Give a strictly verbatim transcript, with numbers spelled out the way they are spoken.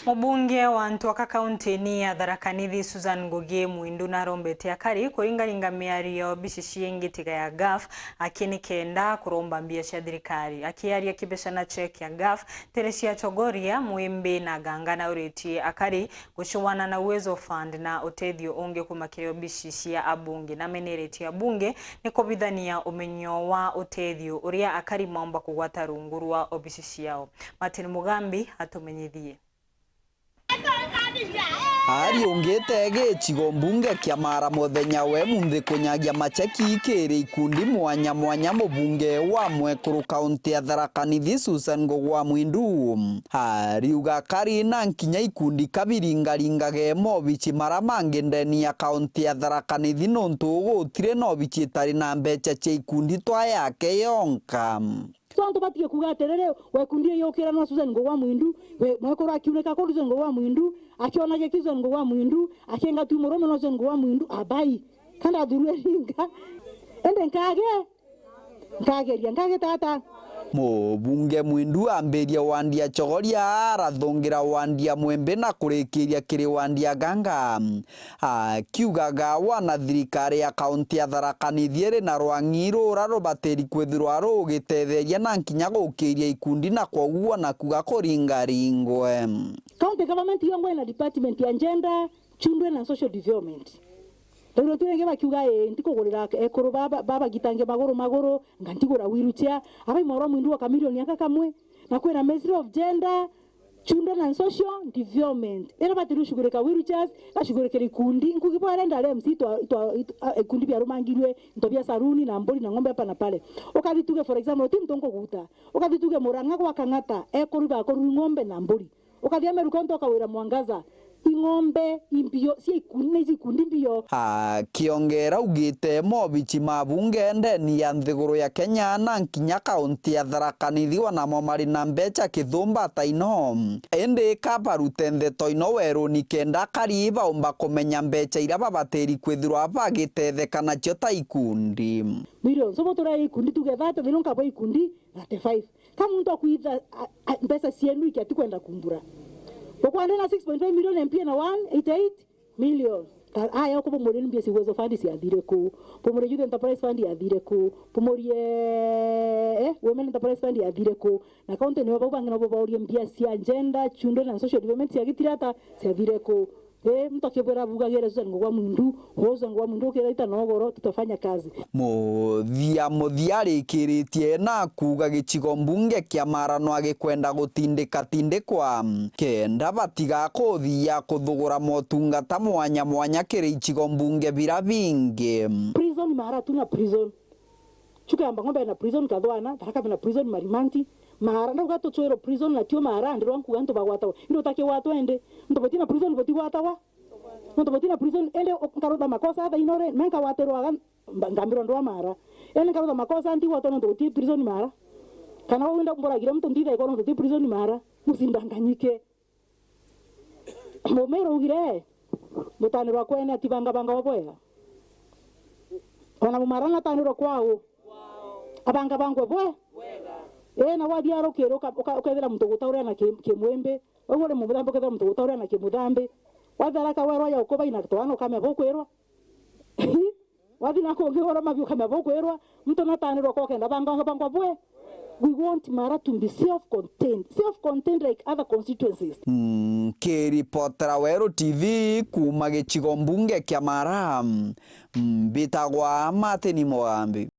Mubunge wa Ntwaka kaunti-ini ya Tharaka Nithi, Susan Ngugi Mwindu, narombete akari kuringaringa miario ya obici cia ngitiga ya gaf aki nikenda kuromba mbia cia thirikari. Akiaria kibecana check ya gaf, Teresia Chogoria, Mwimbi na Ganga nauritie akari gucuana na Uwezo Fund na utethio ungi kuma kiri obici cia abunge. Nameneretie abunge ni kubithania umenyo wa utethio uria akari maumba kugwata rungu rwa obici ciao. Martin Mugambi atumenyithie. Ari ungite gicigo mbunge kia Mara muthenya we munthi kunyagia macheki kiri ikundi mwanya mwanya, mubunge wa mwekuru kaunti ya Tharaka Nithi Susan Ngugi wa Mwindu ariuga kari na nkinya ikundi kabiringaringage mobici mara mangi ndeni ya kaunti ya Tharaka Nithi nontu gutiri na obici itari na mbecha cia ikundi twa yake yonka. So antu batige kuuga atiriri, we kundi iyukira no Susan Ngugi wa Mwindu, we mwekuru akiunika kuru Susan Ngugi wa Mwindu, akiona giki Susan Ngugi wa Mwindu, akienga tu murume no Susan Ngugi wa Mwindu, abai. Kanda athurwe ringa. Ende nkage, nkageria, nkage tata. Mubunge Mwindu ambiria wandi ya Chogoria, arathungira wandi ya Mwimbi na kurikiria kiri wandi ya Ganga. Akiugaga wana thirikari ya kaunti ya Tharaka Nithi iri na rwang'i rura rubatiri kwithirwa rugitetheria na nkinya gukiria ikundi na kwoguo na kuuga kuringaringwe. County government yongwa ina department ya gender, children and social development. Ndauga tu ringi bakiuga, "Ii, ntikugurira ekuru baba, babagitange maguru maguru, nga ntigura wheelchair." Abai mwarwa Mwindu wa kamilioni aka kamwe, na kwina Ministry of Gender, Children and Social Development. Ira batiri ushugurika wheelchairs, gashugurikira ikundi. Nkugi bwa renda ari M C twa, twa, it-, a, ikundi biarumangirwe, into bia saruni na mburi na ng'ombe hapa na pale. Ukathi tuge, for example, ti muntu nkuguta. Ukathi tuge Murang'a gwa Kang'ata, ekuru bakorwi ng'ombe na mburi. Ukathi Ameru County ukawira Mwangaza, ing'ombe imbio cia ikundi, na ici ikundi mbio. Akiongera augite mobici ma bunge ndeni ya nthiguru ya Kenya na nkinya kaunti ya Tharaka Nithi wanamo mari na mbecha kithumba ta ino. Indi kabarute ndeto ino weruni kenda akari baumba kumenya mbecha iria babatiri kwithirwa bagitetheka nacio ta ikundi. Millions. So, bo turai ikundi tuge thirty, thino nkabwa ikundi thirty-five. Ka muntu akwitha, a, a, mbeca cienu iki atikwenda kumbura. Bukwandena six point five million M P na one eighty-eight million. Ka, aya, uko bumurie ni mbia cia Uwezo Fund ciathire ku? Bumurie Youth Enterprise Fund yathire ku? Bumurie, eh, Women Enterprise Fund yathire ku? Na county niyo bau bangi nabo baurie mbia cia gender, children and social development ciagitire ata, ciathire ku? Ii, muntu akibwira bugagire Susan Ngugi wa Mwindu, Susan Ngugi wa Mwindu ukira ita na ugoro, tutafanya kazi. Muthia muthia arikiritie na kuuga gicigo mbunge kia Mara no agikwenda gutindika tindikwa, kenda batiga kuthia kuthugura motungata mwanya mwanya kiri icigo mbunge bira bingi. Prison Mara, tuna prison. Chuka ya Mbang'ombe ina prison, Kathwana, Tharaka ina prison, Marimanti, Mara, ndauga tuchwirwo prison na tio Mara, ndirwa nkuga antu bagwatagwa. Ino utakigwatwa indi, antu batina prison batigwatagwa. Antu batina prison, indi nkarutha makosa tha ino ri, me nkagwatirwa aga, mba-, ngambirwa ndwa Mara. Indi nkarutha makosa ntigwatwa nontu guti prison Mara. Kana wau nda mboragire muntu ntithaikwa nontu ti prison Mara. Musindanganyike. Mumera ugire, mutanirwa kwene atibangabanga wa bwega. Ona mumara natanirwa kwao, abangabangwe bwe. Ee, na wathia rukiri uka-, uka-, ukethira muntu gutauria na ki-, kimwimbi. Wau uri muthambi ukethira muntu gutauria na kimuthambi. Wathara kawerwa ya ukuba ina twana ukamea bukwirwa. Wathi na kungi goro mabi ukamea bukwirwa, muntu natanirwa kwa kenda bangwa bangwa bwe. We want Mara to be self-contained. Self-contained like other constituencies. Mm, kiripotera Weru T V kuma gicigo mbunge kia Mara, mm, mbitagwa Martin Mugambi.